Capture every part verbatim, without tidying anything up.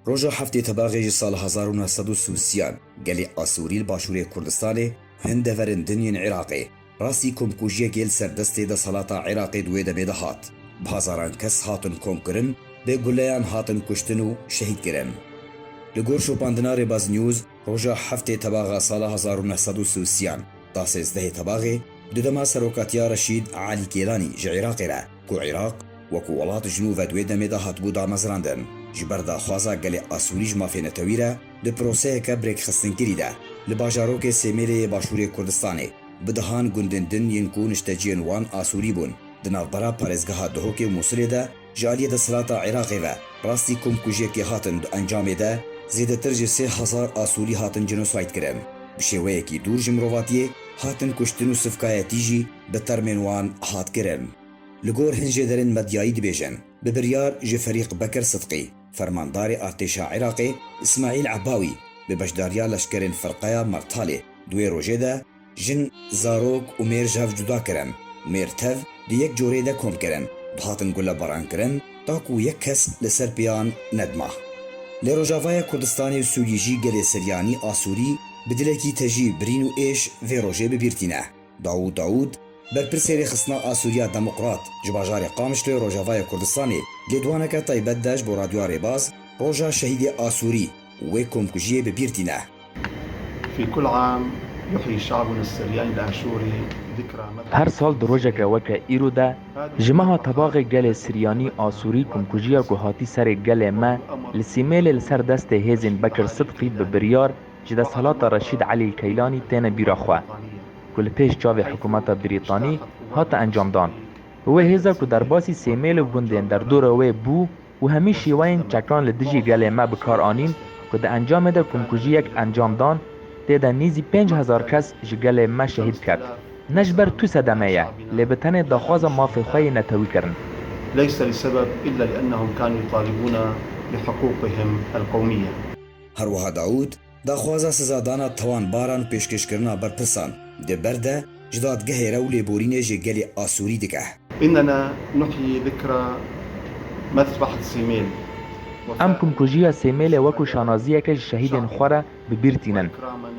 Roja heftê Tebaxê ji sala hezar û neh sed û sî û sî an gelê Asûrî li başûrê Kurdistanê hin deverên din yên Iraqê rastî komkujiyekê li ser destê desthilata Iraqê di wê demê de hat. Bi hezaran kes hatin komkirin, bi guleyan hatin kuştin û şehîd kirin. Li gor şopandina Rêbaz News, roja heftê Tebaxa sala hezar û neh sed û sî û sî an, da sêzdehê Tebaxê, di dema serokatiya Reşîd Elî Kêlanî ji Iraqê re, ku Iraq wekû welat ji nû ve di wê demê de hatibû damezrandin, ji ber daxwaza gelê Asûrî ji mafê netewî re di proseyeke bi rêkxistinkirî de li bajarokê Sêmêlê yê başûrê Kurdistanê, bi dehan gundên din yên ku nişteciyên wan Asûrî bûn, di navbera parêzgeha Duhokê û Mûsilê de ji aliyê desthilata Iraqê ve rastî komkujiyekê hatin, di encamê de zêdetir ji sê hezar Asûrî hatin cînosayd kirin. Bi şêweyekî dûr ji mirovatiyê hatin kuştin û sivkayetî jî bi termên wan hat kirin. Li gor hin jêderên medyayî dibêjin, bi biryar ji Ferîq Bekir Sidqî, fermandarê artêşa Iraqê, Îsmaîl Ebawî, bi beşdariya leşkerên firqeya Mertalê di wê rojê de jin, zarok û mêr ji hev cuda kirin û mêr tev di yek corê de kom kirin, dihatin gulebaran kirin, ta ku yek kes li ser pêyan nedima. Li Rojavaya Kurdistanê û Sûriyê jî gelê Siryanî Asûrî bi dilekî tejî birîn û êş vê rojê bi bîr tîne. Dawûd Dawûd, berpirsê Rêxistina Asûriya Demokrat ji bajarê Qamişloyê Rojavaya Kurdistanê, lêdwaneke taybet de ji bo Radyoya Rêbaz roja şehîdê Asûrî û wê komkujiyê bi bîr tîne. في كل عام يحيي شعبنا السرياني الآشوري ذكرى مذبح Her sal di rojeke weke îro de ji meha Tebaxê gelê Siryanî Asûrî komkujiya ku hatî serê gelê me li Sîmêlê li ser destê hêzên Bekir Sidqî bi biryar ji desthilata Reşîd Elî Keylanî têne bîra xwe, ku li pêş çavê hikûmeta Brîtanî hate encamdan. Wê hêza ku derbasî Sêmêl û gundên derdora wê bû û hemî şêweyên çekan li dijî gelê me bi kar anîn, ku di encamê de komkujiyek encam dan, tê de nêzî pênc hezar kes ji gelê me şehîd ket. Ne ji ber tu sedemê ye, lê bi tenê daxwaza mafê xwe yê netewî kirin. ليس لسبب إلا لأنهم كانوا يطالبون بحقوقهم القومية. Her wiha Dawûd daxwaza sizadana tawanbaran û pêşkêşkirina berpirsan di ber de ji dadgehê re û lêborînê ji gelê Asûrî dike. إننا نحيي ذكرى مذبحة سيميل. Em komkujiya Sêmêlê wekû şanaziyeke ji şehîdên xwe re bi bîr tînin.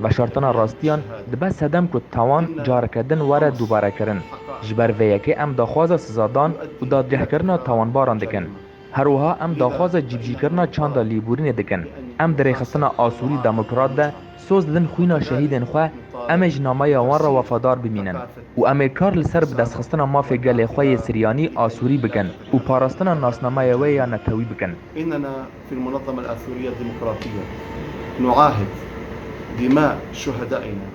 Veşartina rastiyan dibe sedem ku tawan careke din were dubare kirin. Ji ber vê yekê em daxwaza sizadan û dadgehkirina tawanbaran dikin. Her wiha em daxwaza cîbicîkirina çanda lêborînê dikin. Em di Rêxistina Asûrî Demokrat de soz din xwîna şehîdên xwe, em ê ji nameya wan re wefadar bimînin û em ê kar li ser bidestxistina mafê gelê xwe yê Siryanî Asûrî bikin û parastina nasnameya wê ya netewî bikin. إننا في المنظمة الآثورية الديمقراطية نعاهد دماء شهدائنا.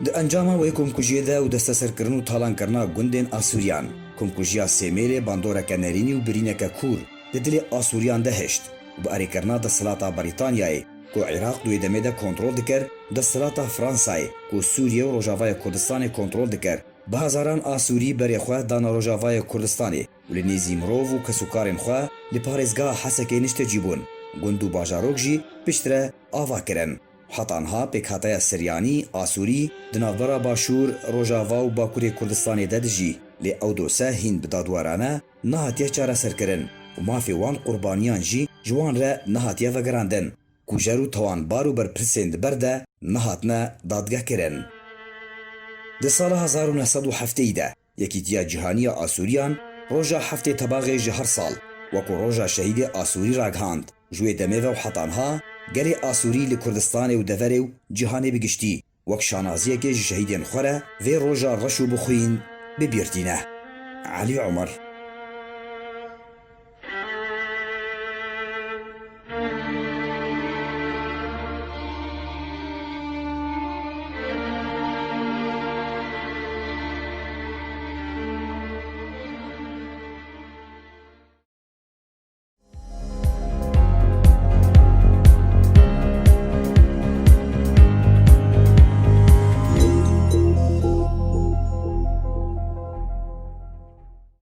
Di encama wê komkujiyê de û desteserkirin û talankirina gundên Asûriyan, komkujiya Sêmêlê bandoreke nerînî û birîneke kûr di dilê Asûriyan de hişt û bi erêkirina desthilata Brîtanyayê ku Iraq di wê demê de kontrol dikir, desthilata Fransayê ku Sûriye û Rojavaya Kurdistanê kontrol dikir, bi hezaran Asûrî berê xwe dana Rojavaya Kurdistanê û li nêzî mirov û kesûkarên xwe li parêzgeha Hesekê niştecî bûn, gund û bajarok jî piştre ava kirin. Heta niha pêkhateya Siryanî, Asûrî, di navbera Başûr, Rojava û Bakurê Kurdistanê de dijî, lê ew dose hîn bi dadwerane nehatiye çareserkirin û mafê wan qurbaniyan jî ji wan re nehatiye vegerandin. Kujer û tawanbar û berpirsên di ber de nehatine dadgehkirin. Di sala hezar û neh sed û heftê de, Yekîtiya Cîhanî ya Asûriyan roja heftê Tebaxê ji her sal wekû roja şehîdê Asûrî ragihand. Ji wê demê ve û heta niha gelê Asûrî li Kurdistanê û deverê û cîhanê bi giştî wek şanaziyekê ji şehîdên xwe re vê roja reş û bi xwîn bi bîr tîne. Elî Omer,